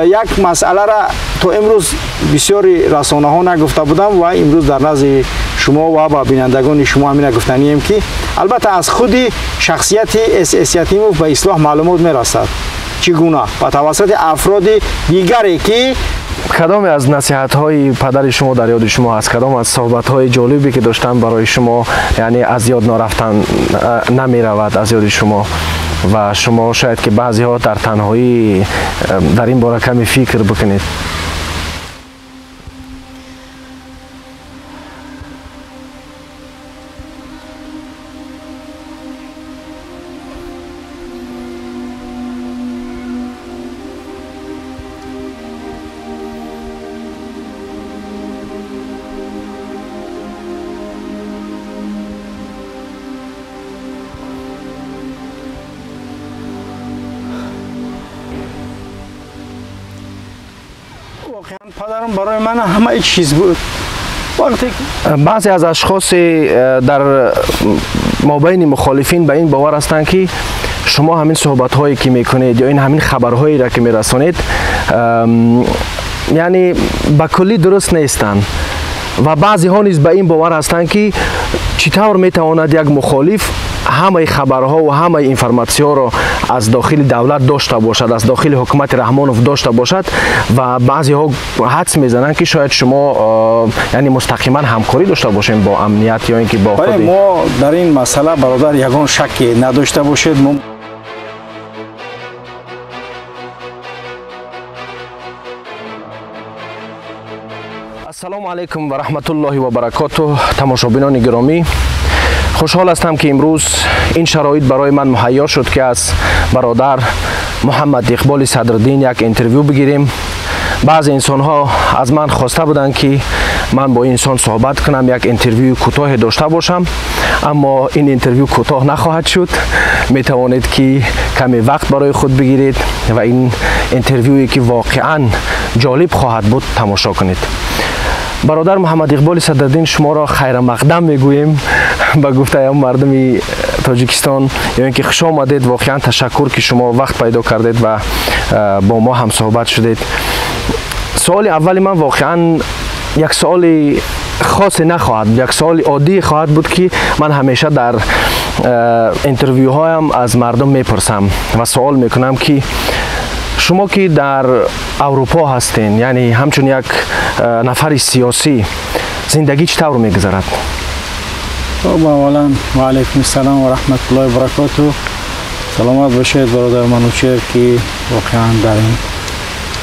Як масъаларо то имрӯз бисёри расонаҳо нагуфта будам ва имрӯз дар назди шумо ва ба бинандагони шумо ҳамина гуфтанием, ки албатта аз худи шахсияти С.С. Ятимов ба ислоҳ маълумот мерасад. Чӣ гуна? Ба тавассути афроди дигаре ки кадоме аз насиҳатҳои падари шумо дар ёди шумо ҳаст? Кадом аз суҳбатҳои ҷолибе ки доштан барои шумо, яъне аз ёд нарафтан намеравад аз ёди шумо ва шумо шояд ки баъзеҳо дар танҳоӣ дар ин бора каме фикр бикунед? Падарам барои ман ҳама чиз буд. Баъзе аз ашхос дар мобайни мухолифин ба ин бовар ҳастанд, ки шумо ҳамин суҳбатҳое ки мекунед ё ин ҳамин хабарҳоеро ки мерасонед, яъне ба куллӣ дуруст нестанд ва баъзеҳо низ ба ин бовар ҳастанд, ки чӣ тавр метавонад як мухолиф ҳамаи хабарҳо ва ҳамаи информатсияҳоро аз дохили давлат дошта бошад, аз дохили ҳукумати Раҳмонов дошта бошад ва баъзеҳо ҳадс мезананд, ки шояд шумо яъне мустақиман ҳамкорӣ дошта бошем бо амният ё ин ки бо худи. Мо дар ин масъала, бародар, ягон шакке надошта бошед. Мо ассалому алайкум ва раҳматуллоҳи ва баракотуҳ. Тамошобинони гиромӣ, хушҳол ҳастам, ки имрӯз ин шароит барои ман муҳайё шуд, ки аз бародар Муҳаммад Иқболи Садриддин як интервю бигирем. Баъзе инсонҳо аз ман хоста буданд, ки ман бо инсон суҳбат кунам, як интервюи кӯтоҳе дошта бошам, аммо ин интервю кӯтоҳ нахоҳад шуд. Метавонед, ки каме вақт барои худ бигиред ва ин интервюе ки воқеан ҷолиб хоҳад буд тамошо кунед. Бародар Муҳаммад Иқболи Садриддин, шуморо хайрамақдам мегӯем ба гуфтаи он мардуми Тоҷикистон, ё ин ки хуш омадед. Воқеан ташаккур, ки шумо вақт пайдо кардед ва бо мо ҳамсуҳбат шудед. Суоли аввали ман воқеан як суоли хосе нахоҳад буд, як суоли оддӣ хоҳад буд, ки ман ҳамеша дар интервюҳоям аз мардум мепурсам ва суол мекунам, ки шумо ки дар Аврупо ҳастен, яъне ҳамчун як нафари сиёсӣ, зиндагӣ чӣ тавр мегузарад? Аввалан ва алайкум ассалом ва раҳматуллоҳи ва баракотуҳ. Саломат бошед, бародар Манучер, ки воқеан дар ин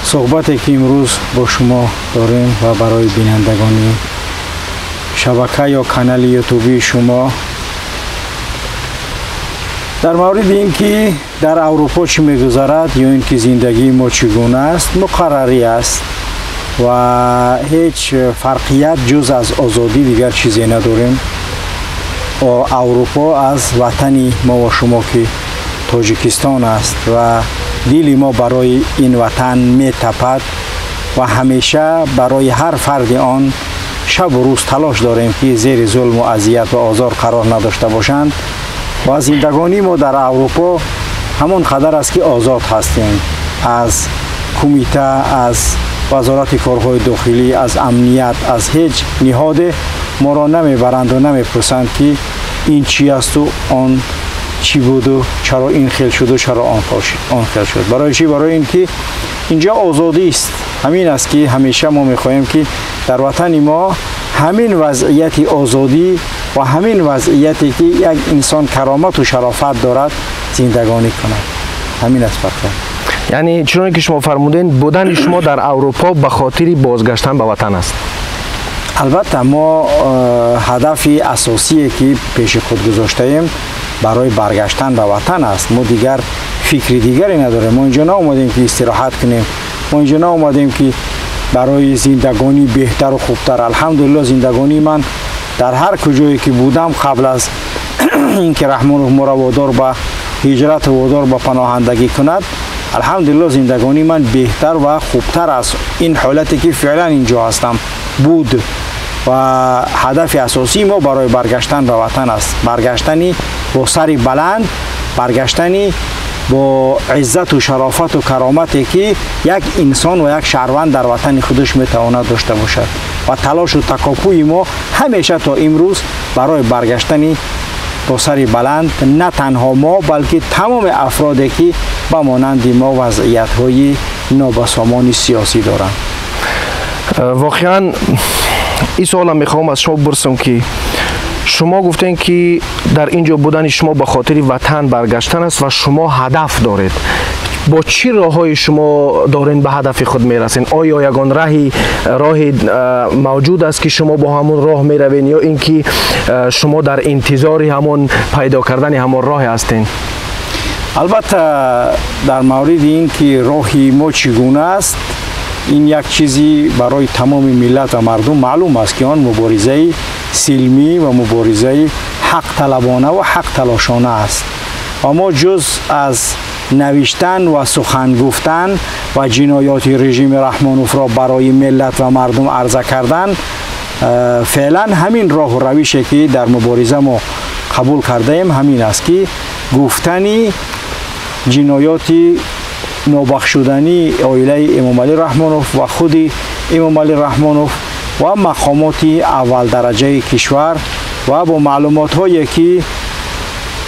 суҳбате ки имрӯз бо шумо дорем ва барои бинандагони шабака ё канали ютубии шумо дар мавриди ин ки дар Аврупо чӣ мегузарад ё ин ки зиндагии мо чӣ гуна аст, муқаррарӣ аст ва ҳеҷ фарқият ҷуз аз озодӣ дигар чизе надорем. Аврупо аз ватани мо ва шумо ки Тоҷикистон аст ва дили мо барои ин ватан метапад ва ҳамеша барои ҳар фарди он шабу рӯз талош дорем, ки зери зулму азият ва озор қарор надошта бошанд ва зиндагонии мо дар Аврупо ҳамон қадар аст, ки озод ҳастем аз кумита, аз вазорати корҳои дохилӣ, аз амният, аз ҳеҷ ниҳоде моро намебаранд ва намепурсанд, ки ин чӣ асту он чӣ буду чаро ин хел шуду чаро он хел шуд. Барои чӣ? Барои ин ки инҷо озодист. Ҳамин аст, ки ҳамеша мо мехоҳем, ки дар ватани мо ҳамин вазъияти озодӣ ва ҳамин вазъияте ки як инсон каромату шарофат дорад зиндагонӣ кунад. Ҳамин аст фақат. Яъне чуноне ки шумо фармудед, будани шумо дар Аврупо ба хотири бозгаштан ба ватан аст? Албатта, мо ҳадафи асосие ки пеши худ гузоштаем барои баргаштан ба ватан аст. Мо дигар фикри дигаре надорем. Мо инҷо наомадем, ки истироҳат кунем. Мо инҷо наомадем, ки барои зиндагонии беҳтару хубтар. Алҳамдулилло, зиндагонии ман дар ҳар куҷое ки будам қабл аз ин ки Раҳмонов моро водор ба ҳиҷрату водор ба паноҳандагӣ кунад, алҳамдулилло, зиндагонии ман беҳтар ва хубтар аз ин ҳолате ки феълан инҷо ҳастам буд. Ва ҳадафи асосии мо барои баргаштан ба ватан аст. Баргаштани бо сари баланд, баргаштани бо иззату шарофату каромате ки як инсон ва як шаҳрванд дар ватани худаш метавонад дошта бошад. Ва талошу такопӯи мо ҳамеша то имрӯз барои баргаштани бо сари баланд на танҳо мо, балки тамоми афроде ки ба монанди мо вазъиятҳои нобасомони сиёсӣ доранд. Воқеан ин суолам мехоҳам аз шумо бипурсам ки шумо гуфтем ки дар ин ҷо будани шумо ба хотири ватан баргаштан аст ва шумо ҳадаф доред. Бо чӣ роҳҳои шумо дорен ба ҳадафи худ мерасен? Оё ягон роҳи мавҷуд аст ки шумо бо ҳамон роҳ меравен ё ин ки шумо дар интизори ҳамон пайдо кардани ҳамон роҳе ҳастен? Албатта, дар мавриди ин ки роҳи мо чӣ гуна аст, ин як чизи барои тамоми миллат ва мардум маълум аст ки он муборизаи силмӣ ва муборизаи ҳақталабона ва ҳақталошона аст. Ва мо ҷуз аз навиштан ва сухан гуфтан ва ҷиноёти режими Раҳмоновро барои миллат ва мардум арза кардан, феълан ҳамин роҳу равише ки дар мубориза мо қабул кардаем ҳамин аст ки гуфтани ҷиноёти нобахшудании оилаи Эмомалӣ Раҳмонов ва худи Эмомалӣ Раҳмонов ва мақомоти аввалдараҷаи кишвар ва бо маълумотҳое ки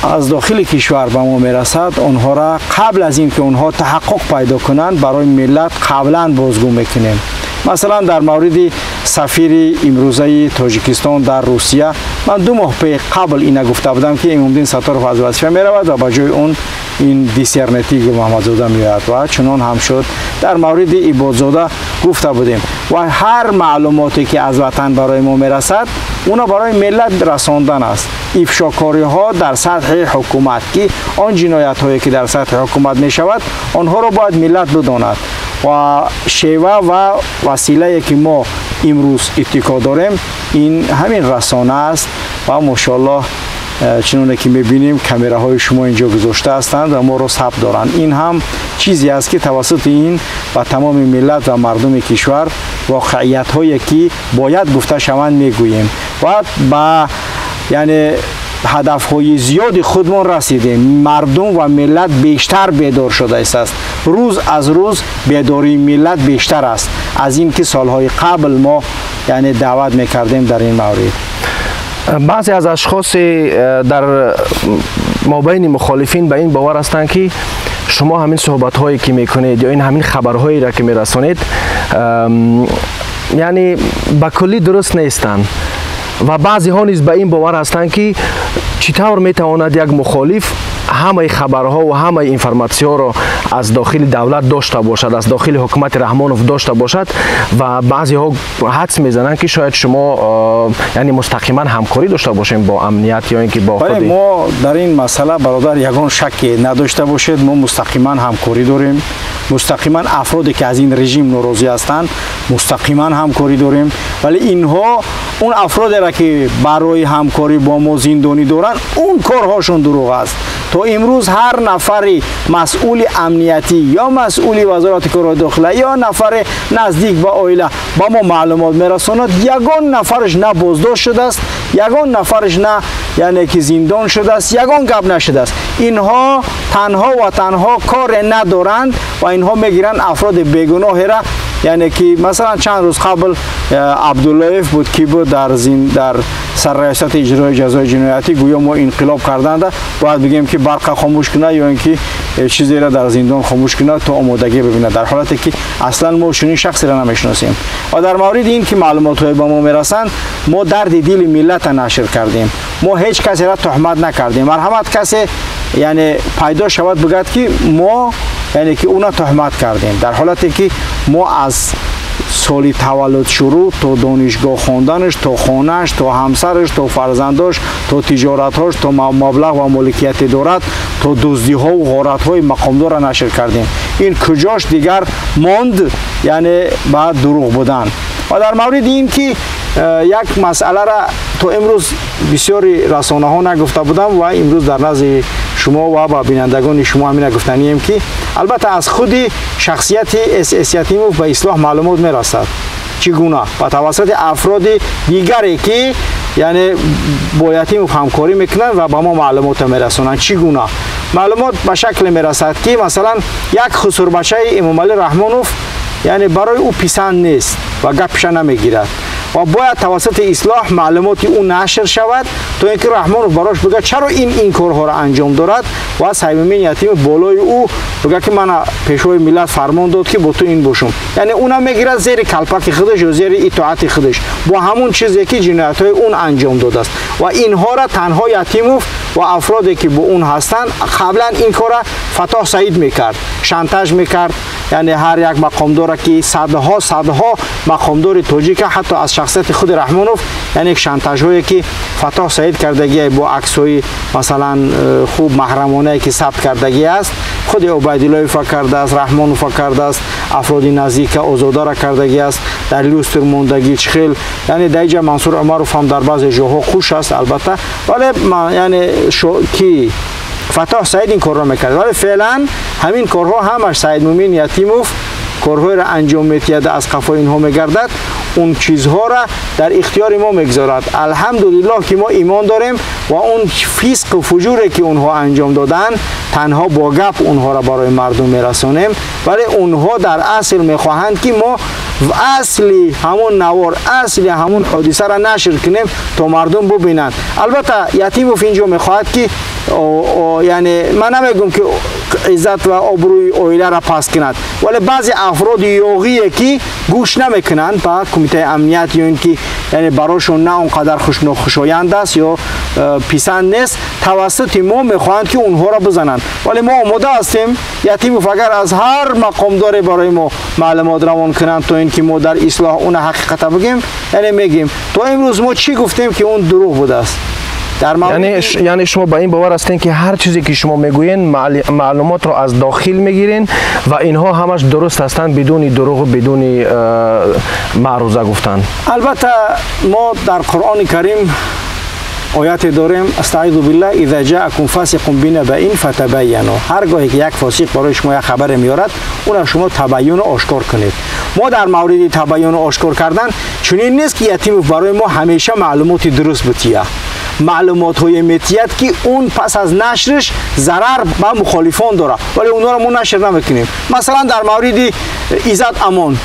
аз дохили кишвар ба мо мерасад, онҳоро қабл аз ин ки онҳо таҳаққуқ пайдо кунанд барои миллат қаблан бозгӯ мекунем. Масалан, дар мавриди сафири имрӯзаи Тоҷикистон дар Русия ман 2 моҳ пеш қабл ина гуфта будам ки Имомдин Сатторов аз вазифа меравад ва ба ҷои он ин диссернети Гулмаҳмадзода меояд ва чунон ҳам шуд. Дар мавриди Ибодзода гуфта будем ва ҳар маълумоте ки аз ватан барои мо мерасад, уна барои миллат расондан аст. Ифшокориҳо дар сатҳи ҳукумат, ки он ҷиноятҳое ки дар сатҳи ҳукумат мешавад, онҳоро бояд миллат бидонад ва шева ва василае ки мо имрӯз иттико дорем ин ҳамин расона аст ва мошоаллоҳ чуноне ки мебинем камераҳои шумо инҷо гузошта ҳастанд ва моро сабт доранд. Ин ҳам чизе аст ки тавассути ин ба тамоми миллат ва мардуми кишвар воқеиятҳое ки бояд гуфта шаванд мегӯем ва ба яъне ҳадафҳои зиёди худмон расидем. Мардум ва миллат бештар бедор шудааст. Рӯз аз рӯз бедории миллат бештар аст аз ин ки солҳои қабл мо яъне даъват мекардем дар ин маврид. Баъзе аз ашхоси дар мобайни мухолифин ба ин бовар ҳастанд ки шумо ҳамин суҳбатҳое ки мекунед ё ин ҳамин хабарҳоеро ки мерасонед, яъне ба куллӣ дуруст нестанд ва баъзеҳо низ ба ин бовар ҳастанд ки чӣ тавр метавонад як мухолиф ҳамаи хабарҳо ва ҳамаи информатсияҳоро аз дохили давлат дошта бошад, аз дохили ҳукумати Раҳмонов дошта бошад ва баъзеҳо ҳадс мезананд ки шояд шумо яъне мустақиман ҳамкорӣ дошта бошем бо амният ё ин ки бо худи. Мо дар ин масъала, бародар, ягон шакке надошта бошед, мо мустақиман ҳамкорӣ дорем. Мустақиман афроде ки аз ин режим норозӣ ҳастанд мустақиман ҳамкорӣ дорем, вале инҳо он афродеро ки барои ҳамкорӣ бо мо зиндонӣ доранд, он корҳошон дурӯғ аст. То имрӯз ҳар нафари масъули амниятӣ ё масъули вазорати корҳои дохила ё нафари наздик ба оила ба мо маълумот мерасонад, ягон нафараш на боздошт шудааст, ягон нафараш на яъне ки зиндон шудааст, ягон гап нашудааст. Инҳо танҳо ва танҳо коре надоранд ва инҳо мегиранд афроди бегуноҳеро, яъне ки масалан чанд рӯз қабл Абдуллоев буд ки буд дар сарраёсати иҷрои ҷазои ҷиноятӣ, гӯё мо инқилоб карданда бояд бигем ки барқа хомӯш кунад ё ин ки чизеро дар зиндон хомӯш кунад то омодагӣ бибинад, дар ҳолате ки аслан мо чунин шахсеро намешиносем. Ва дар мавриди ин ки маълумотҳое ба мо мерасанд, мо дарди дили миллата нашр кардем, мо ҳеҷ касеро туҳмат накардем. Марҳамат, касе яъне пайдо шавад бигӯяд ки мо яъне ки уна туҳмат кардем, дар ҳолате ки мо аз соли таваллуд шурӯъ то донишгоҳ хонданаш, то хонааш, то ҳамсараш, то фарзандош, то тиҷоратҳош, то маблағ ва моликияте дорад, то дуздиҳову ғоратҳои мақомдорро нашр кардем. Ин куҷош дигар монд, яъне ба дурӯғ будан. Ва дар мавриди ин ки як масъаларо то имрӯз бисёри расонаҳо нагуфта будам ва имрӯз дар назди шумо ва ба бинандагони шумо ҳамина гуфтанием ки албатта аз худи шахсияти С. Ятимов ба ислоҳ маълумот мерасад. Чӣ гуна? Ба тавассути афроди дигаре ки Яъне бо Ятимов ҳамкорӣ мекунанд ва ба мо маълумотро мерасонанд. Чӣ гуна маълумот ба шакле мерасад, ки масалан як хусурбачаи Эмомалӣ Раҳмонов, яъне барои ӯ писанд нест ва гапша намегирад ва бояд тавассути Ислоҳ маълумоти ӯ нашр шавад, то ин ки Раҳмонов барош бигӯяд, чаро ин корҳоро анҷом дорад, ва Саидмумин Ятимов болои ӯ бигӯяд, ки мана пешвои миллат фармон дод, ки бо ту ин бошум. Яъне ӯна мегирад зери калпаки худаш ё зери итоати худаш бо ҳамун чизе, ки ҷиноятҳои он анҷом додааст. Ва инҳоро танҳо Ятимов ва афроде, ки бо он ҳастанд, қаблан ин корро Фатоҳ Саид мекард, шантаж мекард. Яъне ҳар як мақомдоре, ки садҳо мақомдори тоҷика, ҳатто аз шахсияти худи Раҳмонов, яъне шантажҳое, ки Фатоҳ Саид кардагӣ бо аксҳои масалан хуб маҳрамонае, ки сабт кардагӣ аст, худи Убайдуллоева кардааст, Раҳмонова кардааст, афроди наздика Озодара кардагӣ аст, дар люстр мондагӣ чӣ хел. Яъне дар инҷа Мансур Умаров ҳам дар баъзе ҷоҳо хуш аст, албатта, вале яъне ки Фатоҳ Саид ин корро мекард. Вале феълан ҳамин корҳо ҳамаш Саидмумин Ятимов корҳоеро анҷом медиҳад, аз қафои инҳо мегардад, он чизҳоро дар ихтиёри мо мегузорад. Алҳамдулиллоҳ, ки мо имон дорем ва он фисқу фуҷуре, ки онҳо анҷом доданд, танҳо бо гап онҳоро барои мардум мерасонем, вале онҳо дар асл мехоҳанд, ки мо асли ҳамон навор, асли ҳамон ҳодисаро нашр кунем, то мардум бубинанд. Албатта, Ятимов инҷо мехоҳад, ки яъне ман намегӯм, ки иззат ва обрӯи оиларо паст кунад, вале баъзе афроди ёғие, ки гӯш намекунанд ба кумитаи амният ё ин ки яъне барошон на он қадар хушоянд аст ё писанд нест, тавассути мо мехоҳанд, ки онҳоро бизананд. Вале мо омода ҳастем. Ятимов агар аз ҳар мақомдоре барои мо маълумот равон кунанд, то ин ки мо дар Ислоҳ он ҳақиқата бигем, яъне мегем. То имрӯз мо чӣ гуфтем, ки он дурӯғ будааст? Яъне шумо ба ин бовар ҳастед, ки ҳар чизе, ки шумо мегӯед, маълумотро аз дохил мегирен ва инҳо ҳамаш дуруст ҳастанд, бидуни дурӯғу бидуни маъруза гуфтан? Албатта, мо дар Қуръони Карим ояте дорем: استعیذ بالله، اذا جاءكم فاسق بنبأ فتبینوا. هر گاهی که یک فاسق برای شما یک خبر میارد، اون شما تبیین و آشکار کنید. ما در مورد تبیین و آشکار کردن چنین نیست که یتیموف برای ما همیشه معلومات درست بتیه، معلومات های میتید که اون پس از نشرش ضرر به مخالفان داره، ولی اونها رو ما نشر نمیکنیم. مثلا در مورد عزت امان،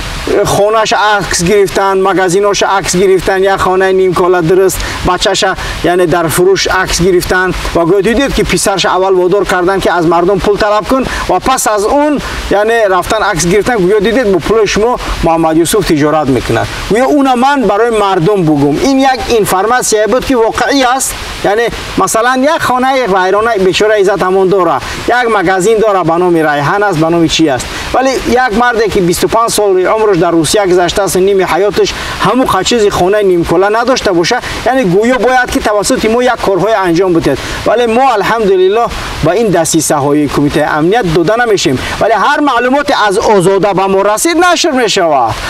خونهش عکس گرفتن، مگازیناش عکس گرفتن، یک خانه نیمکاله درست بچه‌ش یعنی در فروش عکس گرفتن و گویا دیدید که پسرش اول وادار کردن که از مردم پول طلب کن و پس از اون یعنی رفتن عکس گرفتن. گویا دیدید با پول شما محمد یوسف تجارت میکنه. گویا اون من برای مردم بگم این یک اینفرماسیا بود که واقعی است. یعنی مثلا یک خانه ویرانه بیچاره عزت امان داره، یک مگازین داره به نام ریحان است، به نام چی است، ولی یک مردی که 25 سال عمرش در روسیه گذشته است، نیم حیاتش همون چیزی خونه نیمکله نداشته باشه، یعنی گویا باید که توسط ما یک کارهای انجام بده. ولی ما الحمدلله با این دسیسه های کمیته امنیت داده نمیشیم، ولی هر معلومات از آزاده به ما رسید نشر میشه،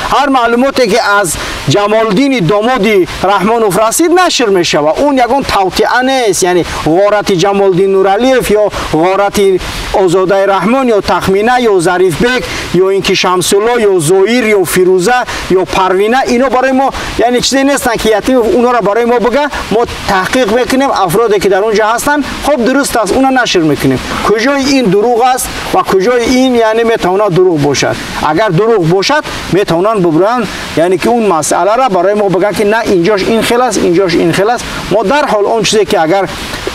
هر معلوماتی که از جمالدین دامادی رحمانوف رسید نشر میشه. اون یگان توطئه نیست، یعنی غارت جمالدین نورالیف یا غارت آزاده رحمان یا تخمینه یا ظریف بک یا اینکه شمس‌الله یا زویر یا فیروزه یا پروینه، اینا برای ما یعنی چیزی نیستن که یتیم اونا را برای ما بگه. ما تحقیق میکنیم، افرادی که در اونجا هستن خب درست است، اونا نشر میکنیم. کجای این دروغ است و کجای این یعنی میتونه دروغ باشد؟ اگر دروغ باشد میتونن ببرن، یعنی که اون مسئله را برای ما بگن که نه اینجاش این خل است، اینجاش این خل است. ما در حال اون چیزی که اگر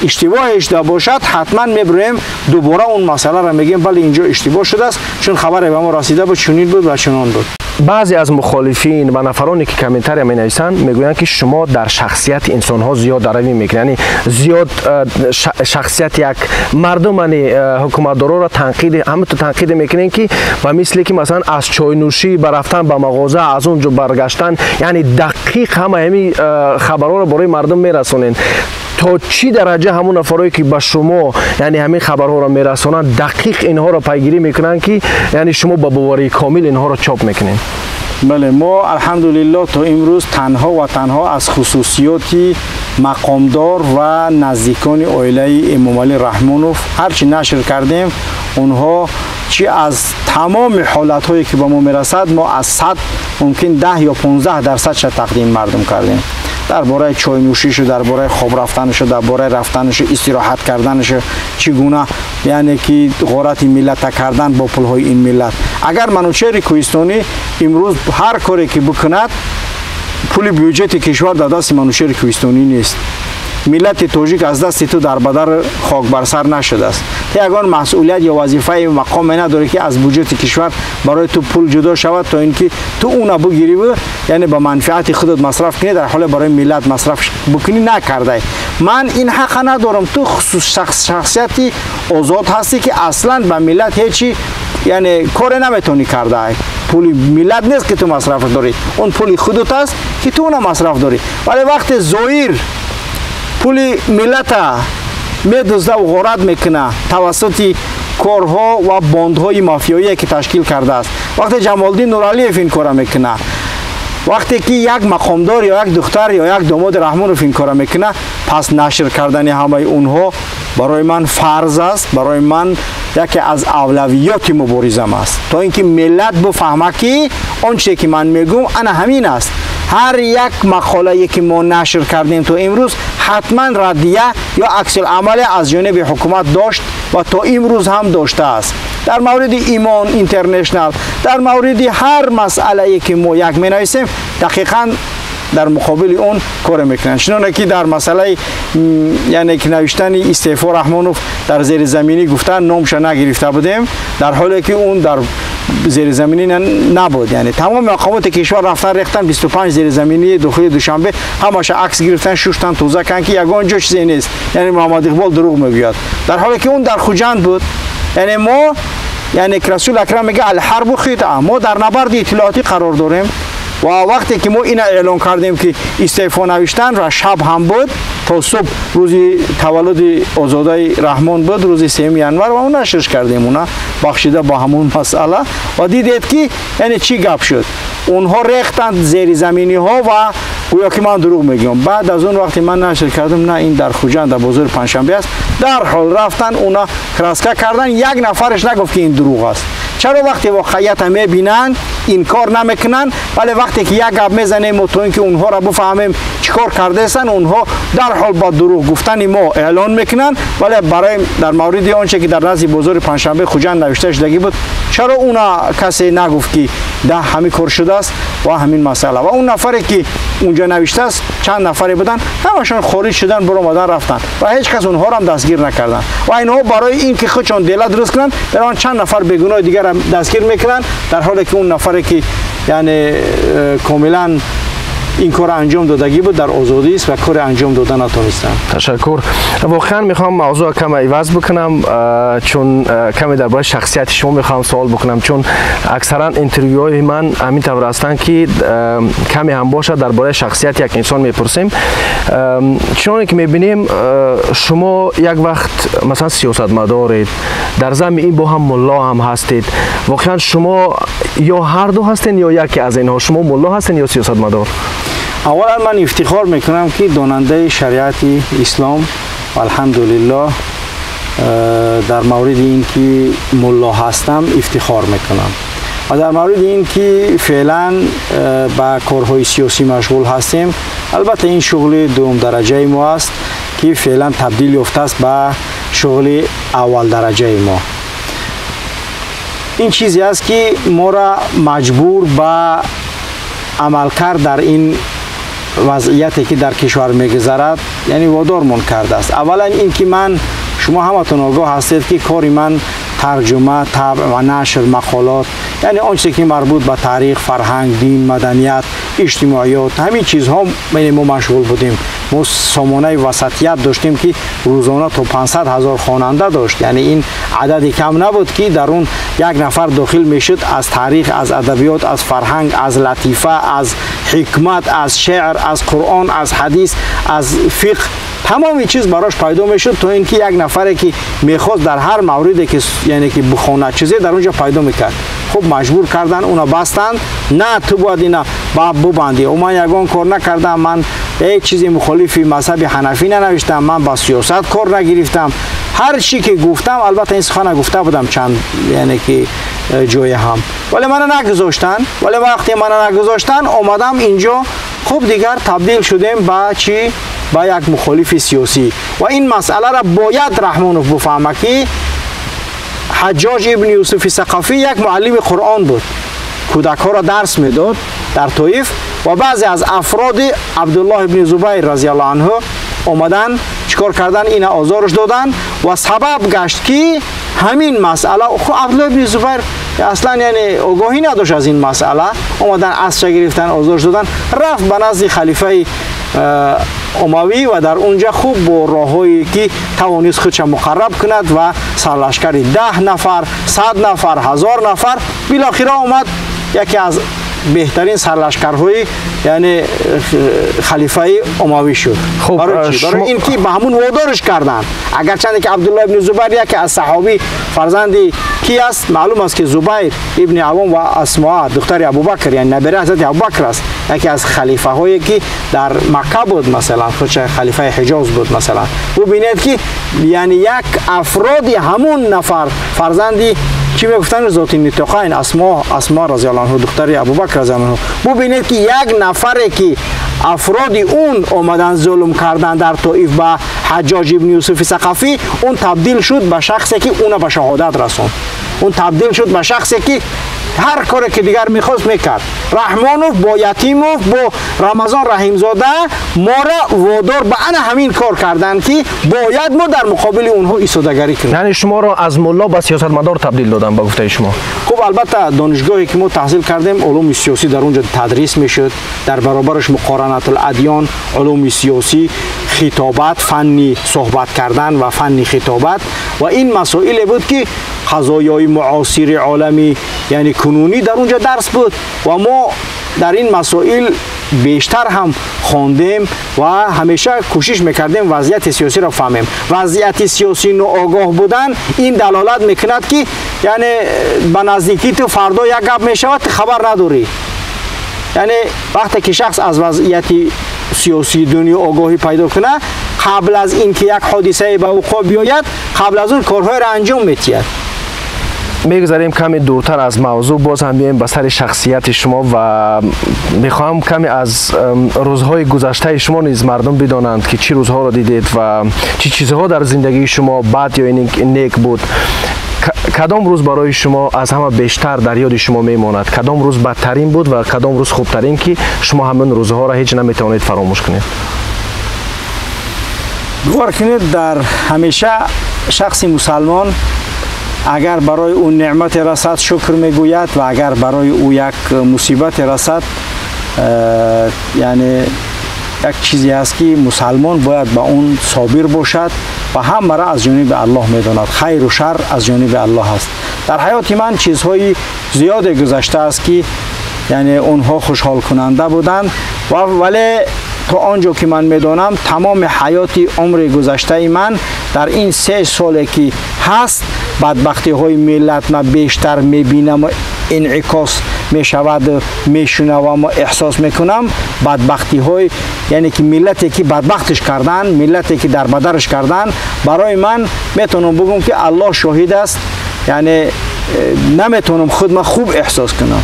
اشتباه اشتباه باشد حتما میبریم دوباره اون مسئله را میگیم بله اینجا اشتباه شده است، چون خبر به ما رسیده بود چنین بود و چنان بود. بعضی از مخالفین و نفرانی که کامنتاری می‌نویسند میگویند که شما در شخصیت انسان‌ها زیاد دروی میکنید، یعنی زیاد شخصیت یک مردم حکومتدارا را تنقید هم تو تنقید میکنین که و مثل که مثلا از چای نوشی رفتن به مغازه از اونجا برگشتن، یعنی دقیق همه همین خبرها را برای مردم میرسونین. تا چی درجه همون نفرایی که به شما یعنی همین خبرها را میرسونن دقیق اینها را پیگیری میکنن که یعنی شما با باوری کامل اینها را چاپ میکنین؟ بله، ما الحمدلله تا امروز تنها و تنها از خصوصیات مقامدار و نزدیکان عائله امامعلی رحمانوف هرچی نشر کردیم، اونها چی از تمام حالتهایی که به ما میرسد ما از 100 ممکن 10 یا 15% تقدیم مردم کردیم. Дар бораи чойнӯшишу, дар бораи хоб рафтанашу, дар бораи рафтанашу, истироҳат карданашу, чӣ гуна яъне ки ғорати миллата кардан бо пулҳои ин миллат. Агар Манучеҳри Кӯҳистонӣ имрӯз ҳар коре ки бикунад, пули бюҷети кишвар дар дасти Манучеҳри Кӯҳистонӣ нест. Миллати тоҷик аз дасти ту дар бадар хок бар сар нашудааст. Ту ягон масъулият ё вазифаи мақоме надорӣ, ки аз буҷети кишвар барои ту пул ҷудо шавад, то ин ки ту уна бигириву яъне ба манфиати худат масраф кунӣ, дар ҳоле барои миллат масраф бикунӣ накардай. Ман ин ҳақа надорам. Ту шахсияти озод ҳастӣ, ки аслан ба миллат ҳечи яъне коре наметавонӣ кардай. Пули миллат нест, ки ту масраф дорӣ, он пули худат аст, ки ту уна масраф дорӣ. Вале вақте зоир пули миллата медуздаву ғорат мекуна тавассути корҳо ва бондҳои мафиёие, ки ташкил кардааст, вақте Ҷамолиддин Нуралиев ин кора мекуна, вақте ки як мақомдор ё як духтар ё як домоди Раҳмонов ин кора мекуна, пас нашр кардани ҳамаи онҳо барои ман фарз аст, барои ман яке аз авлавиёти муборизам аст, то ин ки миллат бифаҳма, ки он чизе ки ман мегӯм, ана ҳамин аст. Ҳар як мақолае, ки мо нашр кардем то имрӯз, ҳатман раддия ё аксуламале аз ҷониби ҳукумат дошт ва то имрӯз ҳам доштааст. Дар мавриди Имон Интернешнал, дар мавриди ҳар масъалае, ки мо як менависем, дақиқан дар муқобили он коре мекунанд. Чуноне ки дар масъалаи яъне ки навиштани истеъфо Раҳмонов дар зеризаминӣ гуфтан, номша нагирифта будем, дар ҳоле ки он дар зеризаминӣ набуд. Яъне тамоми мақомоти кишвар рафтан, рехтан 25 зеризаминии дохили Душанбе, ҳамаша акс гирифтан, шуштан, тоза кан, ки ягон ҷо чизе нест. Яъне Муҳаммад Иқбол дурӯғ мегӯяд, дар ҳоле ки он дар Хуҷанд буд. Яъне мо, яъне ки Расул Акрам мега: «Алҳарбу хитъа». Мо дар набарди иттилоотӣ қарор дорем. Ва вақте ки мо ина эълон кардем, ки истеъфо навиштан, ва шаб ҳам буд, то субҳ, рӯзи таваллуди озодаи Раҳмон буд, рӯзи 3 январ, ва нашрш кардем уна бахшида ба ҳамун масъала. Ва дидед, ки яъне чӣ гап шуд. Онҳо рехтанд зеризаминиҳо ва гӯё ки ман дурӯғ мегӯям. Баъд аз он вақте ман нашр кардам, на, ин дар Хуҷанд, дар бозори Панҷшанбе аст, дарҳол рафтан, уна краска кардан. Як нафараш нагуфт, ки ин дурӯғ аст. Чаро вақте воқеията мебинанд, инкор намекунанд, вале вақте ки як гап мезанем мо, то ин ки онҳоро бифаҳмем чӣ кор кардаестанд, онҳо дарҳол ба дурӯғ гуфтани мо эълон мекунанд? Вале барои дар мавриди он че ки дар назди бозори Панҷшанбе Хуҷанд навишта шудагӣ буд, чаро уна касе нагуфт, ки да ҳамин кор шудааст ва ҳамин масъала? Ва он нафаре, ки унҷо навиштааст, чанд нафаре буданд, ҳамашон хориҷ шудан, баромадан, рафтанд ва ҳеҷ кас онҳоро ҳам дастгир накарданд. Ва инҳо барои ин ки худшон дела дуруст кунанд, дар он чанд нафар бегуноҳи дигарам дастгир мекунанд, дар ҳоле ки он нафаре, ки яъне комилан ин кор анҷом додагӣ буд, дар озодӣ аст ва кори анҷом дода натонистанд. Ташаккур. Воқеан мехоҳам мавзӯъ каме иваз бикунам, чун каме дар бораи шахсияти шумо мехоҳам суол бикунам, чун аксаран интервюҳои ман ҳамин тавр ҳастанд, ки каме ҳам бошад дар бораи шахсияти як инсон мепурсем. Чуноне ки мебинем, шумо як вақт масалан сиёсатмадоред, дар зами ин бо ҳам мулло ҳам ҳастед. Воқеан шумо ё ҳарду ҳастед, ё яке аз инҳо? Шумо мулло ҳастед ё сиёсатмадор? Аввалан, ман ифтихор мекунам, ки донандаи шариати ислом, алҳамдулиллоҳ, дар мавриди ин ки мулло ҳастам ифтихор мекунам. Ва дар мавриди ин ки феълан ба корҳои сиёсӣ машғул ҳастем, албатта ин шуғли дуюмдараҷаи мо аст, ки феълан табдил ёфтааст ба шуғли аввалдараҷаи мо. Ин чизе аст, ки моро маҷбур ба амалкард дар ин вазъияте, ки дар кишвар мегузарад, яъне водормон кардааст. Аввалан ин ки ман, шумо ҳаматон огоҳ ҳастед, ки кори ман тарҷума, табъ ва нашр мақолот, яъне он чизе, ки марбут ба таърих, фарҳанг, дин, маданият, иҷтимоиёт, ҳамин чизҳо мо машғул будем. Мо сомонаи Васатият доштем, ки рӯзона то 500 ҳазор хонанда дошт. Яъне ин адади кам набуд, ки дар он як нафар дохил мешуд, аз таърих, аз адабиёт, аз фарҳанг, аз латифа, аз ҳикмат, аз шеър, аз Қуръон, аз ҳадис, аз фиқҳ, тамоми чиз барош пайдо мешуд, то ин ки як нафаре, ки мехост дар ҳар мавриде, ки яъне ки бихонад чизе, дар он ҷо пайдо мекард. Хуб, маҷбур кардан, уна бастанд. На, ту бояд ина бубандӣ. Ман ягон кор накардам, ман ҳеҷ чизи мухолифи мазҳаби ҳанафӣ нанавиштам, ман ба сиёсат кор нагирифтам. Ҳар чӣ ки гуфтам, албатта ин сухана гуфта будам чанд яъне ки ҷое ҳам, вале мана нагузоштанд. Вале вақте мана нагузоштанд, омадам инҷо. Хуб, дигар табдил шудем ба чӣ? Ба як мухолифи сиёсӣ. Ва ин масъаларо бояд Раҳмонов бифаҳма, ки Ҳаҷҷоҷ ибни Юсуфи Сақафӣ як муаллими Қуръон буд, кӯдакҳоро дарс медод дар Тоиф ва баъзе аз афроди Абдуллоҳ ибни Зубайр разияллоҳу анҳу омадан, чикор кардан, ина озорш додан ва сабаб гашт, ки ҳамин масъала. Хуб, Абдуллоҳ ибни Зубайр аслан яъне огоҳӣ надошт аз ин масъала. Омадан, асча гирифтан, озорш додан, рафт ба назди халифаи Умавӣ ва дар унҷа хуб бо роҳҳое ки тавонист худша муқарраб кунад ва сарлашкари 10 нафар, 100 нафар, 1000 нафар, билохира омад яке аз беҳтарин сарлашкарҳои яъне халифаи Умавӣ шуд. Барои чӣ? Барои ин ки ба ҳамун водорш карданд. Агарчанде ки Абдуллоҳ ибни Зубайр яке аз саҳобӣ, фарзанди ки аст, маълум аст, ки Зубайр ибни Авом ва Асмоа духтари Абубакр, яъне набираи ҳазрати Абубакр аст, яке аз халифаҳое ки дар Макка буд, масалан худша халифаи Ҳиҷоз буд. Масалан, бубинед, ки яъне як афроди ҳамун нафар фарзанди чӣ мегуфтанд, зоти нитоқайн, Асмо разияллоҳу анҳу, духтари Абубакр разияллоҳу анҳу. Бубинед, ки як нафаре ки афроди он омадан зулм кардан дар Тоиф ба Ҳаҷҷоҷ ибни Юсуфи Сақафӣ, он табдил шуд ба шахсе ки уна ба шаҳодат расонд. Он табдил шуд ба шахсе ки ҳар коре ки дигар мехост мекард. Раҳмонов бо Ятимов, бо Рамазон Раҳимзода моро водор ба ана ҳамин кор карданд, ки бояд мо дар муқобили онҳо истодагарӣ кунем. Яъне шуморо аз мулло ба сиёсатмадор табдил доданд, ба гуфтаи шумо? Хуб, албатта, донишгоҳе ки мо таҳсил кардем, улуми сиёсӣ дар онҷо тадрис мешуд, дар баробараш муқоранатул адён, улуми сиёсӣ, хитобат, фанни суҳбат кардан ва фанни хитобат ва ин масоиле буд, ки қазоёи муосири олами яъне кунунӣ дар онҷо дарс буд ва мо дар ин масоил бештар ҳам хондем ва ҳамеша кӯшиш мекардем вазъияти сиёсиро фаҳмем. Вазъияти сиёсӣ ноогоҳ будан ин далолат мекунад, ки яъне ба наздикӣ ту фардо як гап мешавад, ту хабар надорӣ. Яъне вақте ки шахс аз вазъияти сиёсии дунё огоҳӣ пайдо кунад, қабл аз ин ки як ҳодисае ба вуқӯъ биёяд, қабл аз он корҳоеро анҷом медиҳад. Мегузарем каме дуртар аз мавзӯъ, боз ҳам биёем ба сари шахсияти шумо ва мехоҳам каме аз рӯзҳои гузаштаи шумо низ мардум бидонанд, ки чӣ рӯзҳоро дидед ва чӣ чизҳо дар зиндагии шумо бад ё нек буд. Кадом рӯз барои шумо аз ҳама бештар дар ёди шумо мемонад? Кадом рӯз бадтарин буд ва кадом рӯз хубтарин, ки шумо ҳамин рӯзҳоро ҳеҷ наметавонед фаромӯш кунед? Гувор кунед, дар ҳамеша шахси мусалмон агар барои ӯ неъмате расад, шукр мегӯяд ва агар барои ӯ як мусибате расад, яъне як чизе ҳаст, ки мусалмон бояд ба он собир бошад ва ҳамаро аз ҷониби Аллоҳ медонад. Хайру шар аз ҷониби Аллоҳ аст. Дар ҳаёти ман чизҳои зиёде гузаштааст, ки яъне онҳо хушҳолкунанда буданд, вале то он ҷо ки ман медонам, тамоми ҳаёти умри гузаштаи ман дар ин 3 соле ки ҳаст, бадбахтиҳои миллат ман бештар мебинам, инъикос мешавад, мешунавам ва эҳсос мекунам бадбахтиҳои, яъне ки миллате ки бадбахтиш кардан, миллате ки дар бадарш кардан. Барои ман метавонам бигӯм, ки Аллоҳ шоҳид аст, яъне наметавонам худ ман хуб эҳсос кунам.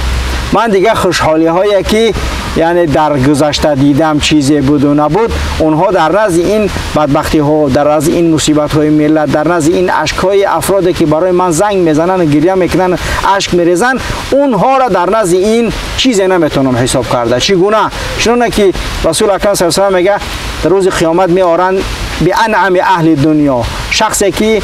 Ман дигар хушҳолиҳое ки яъне дар гузашта дидам, чизе буду набуд, онҳо дар назди ин бадбахтиҳо, дар назди ин мусибатҳои миллат, дар назди ин ашкҳои афроде ки барои ман занг мезананд, гиря мекунанд, ашк мерезанд, онҳоро дар назди ин чизе наметавонам ҳисоб карда. Чӣ гуна? Чуноне ки Расул акрам саллаллоҳу алайҳи васаллам мегӯяд, дар рӯзи қиёмат меоранд бианъами аҳли дунё, шахсе ки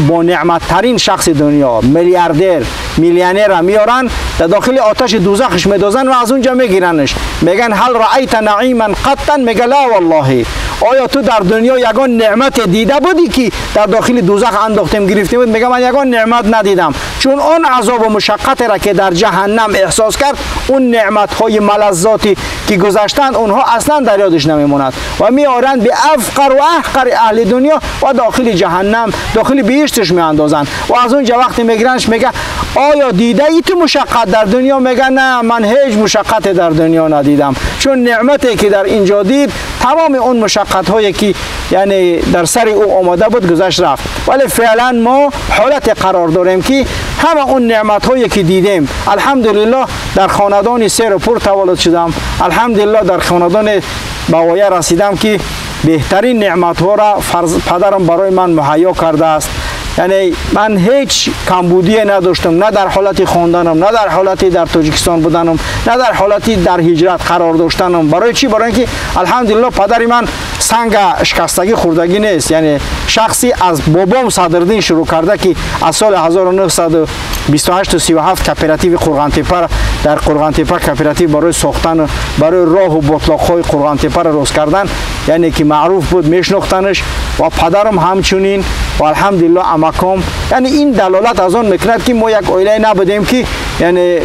бо неъматтарин шахси дунё, миллиардер, миллионерро меоранд, дар дохили оташи дӯзахш медозанд ва аз он ҷо мегиранаш. Мегӯянд: ҳал раайта наиман қаттан? Мега: ла валлоҳи. Оё ту дар дунё ягон неъмате дида будӣ, ки дар дохили дӯзах андохтем, гирифтем? Мега: ман ягон неъмат надидам. Чун он азобу мушаққатеро ки дар ҷаҳаннам эҳсос кард, он неъматҳои малаззоте ки гузаштанд, онҳо аслан дар ёдаш намемонад. Ва меоранд биафқару аҳқари аҳли дунё ва дохили ҷаҳаннам, дохили биҳишташ меандозанд ва аз он ҷо вақте мегиранш, мега: оё дидаи ту мушаққат дар дунё? Мега: на, ман ҳеҷ мушаққате дар дунё надидам. Чун неъмате ки дар инҷо дид, тамоми он мушаққат машаққатҳое ки яъне дар сари ӯ омада буд гузашт рафт. Вале феълан мо ҳолате қарор дорем ки ҳама он неъматҳое ки дидем, алҳамдулиллоҳ, дар хонадони серу пур таваллуд шудам, алҳамдулиллоҳ, дар хонадони ба воя расидам ки беҳтарин неъматҳоро падарам барои ман муҳайё кардааст. Яъне ман ҳеҷ камбудие надоштам, на дар ҳолати хонданам, на дар ҳолати дар Тоҷикистон буданам, на дар ҳолати дар ҳиҷрат қарор доштанам. Барои чӣ? Барои инки алҳамдулиллоҳ падари ман санга шикастагӣ хӯрдагӣ нест. Яъне шахси аз бобом Садриддин шурӯъ карда ки аз соли 1928-37 кооперативи Қурғонтепа, дар Қурғонтепа кооператив барои сохтан, барои роҳу ботлоқҳои Қурғонтепаро рост кардан, яъне ки маъруф буд, мешнохтанаш, ва падарам ҳамчунин, ва алҳамдулиллоҳ амаком. Яъне ин далолат аз он мекунад ки мо як оилае набудем ки яъне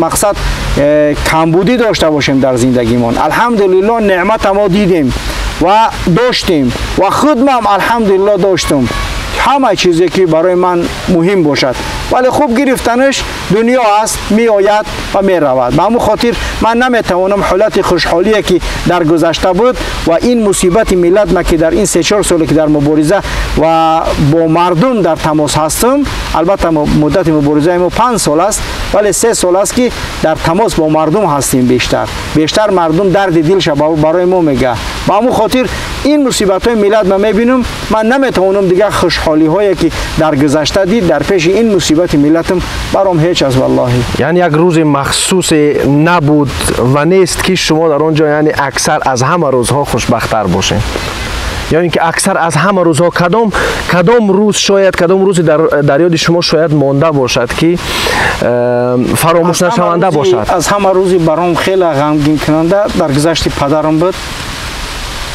мақсад камбудӣ дошта бошем дар зиндагимон. Алҳамдулиллоҳ, неъмата мо дидем ва доштем ва худмам алҳамдулиллоҳ доштам ҳама чизе ки барои ман муҳим бошад. Вале хуб гирифтанаш дунё аст, меояд ва меравад. Ба ҳамон хотир ман наметавонам ҳолати хушҳолие ки дар гузашта буд ва ин мусибати миллат ма ки дар ин 3-4 соле ки дар мубориза ва бо мардум дар тамос ҳастам, албатта муддати муборизаи мо 5 сол аст, вале 3 сол аст ки дар тамос бо мардум ҳастем. Бештар мардум дарди дилша барои мо мега. Ба ҳамон хотир ин мусибатҳои миллат ма мебинам, ман наметавонам дигар хушҳолиҳое ки дар гузашта дид дар пеши ин мусибати миллатам баром ҳеҷ аст валлоҳи. Яъне як рӯзи махсусе набуд ва нест ки шумо дар он ҷо яъне аксар аз ҳама рӯзҳо хушбахттар бошед, ё ин ки аксар аз ҳама рӯзҳо кадом рӯз шояд, кадом рӯзе дар ёди шумо шояд монда бошад ки фаромӯш нашаванда бошад? Аз ҳама рӯзи баром хеле ғамгинкунанда дар гузашти падарам буд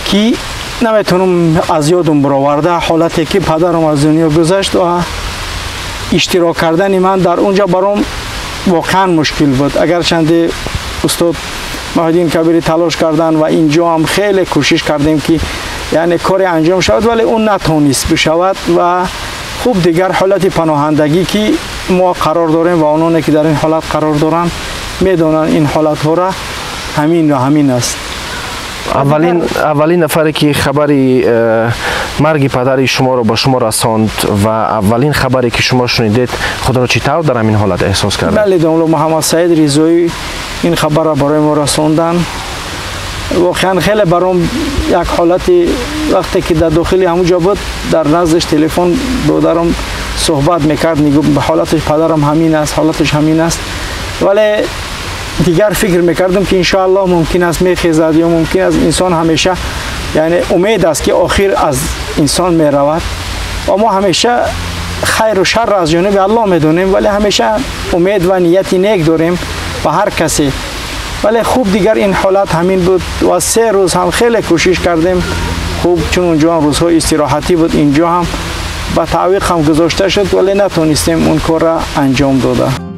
ки наметавонам аз ёдам бароварда ҳолате ки падарам аз дунё гузашт ва иштирок кардани ман дар онҷо баром воқеан мушкил буд. Агарчанде устод Маҳдин Кабирӣ талош кардан ва инҷо ҳам хеле кӯшиш кардем ки яъне коре анҷом шавад, вале он натонист бишавад. Ва хуб дигар ҳолати паноҳандагӣ ки мо қарор дорем ва ононе ки дар ин ҳолат қарор доранд медонанд ин ҳолатҳоро, ҳамин ва ҳамин аст. Аввалин нафаре ки хабари марги падари шуморо ба шумо расонд ва аввалин хабаре ки шумо шунидед, худро чӣ тавр дар ҳамин ҳолат эҳсос кардед? Бале, домла Муҳаммад Саид Ризоӣ ин хабарро барои мо расонданд. Воқеан хеле баром як ҳолати вақте ки дар дохили ҳамон ҷо буд, дар наздаш телефон додарам суҳбат мекард, мегуфт ҳолаташ падарам ҳамин аст, ҳолаташ ҳамин аст. Вале дигар фикр мекардам ки иншоаллоҳ мумкин аст мехезад ё мумкин аст инсон ҳамеша яъне умед аст ки охир аз инсон меравад ва мо ҳамеша хайру шарр аз ҷониби Аллоҳ медонем, вале ҳамеша умед ва нияти нек дорем ба ҳар касе. Вале хуб дигар ин ҳолат ҳамин буд ва 3 рӯз ҳам хеле кӯшиш кардем. Хуб чун онҷо ҳам рӯзҳои истироҳатӣ буд, инҷо ҳам ба таъвиқ ҳам гузошта шуд, вале натонистем он корро анҷом дода.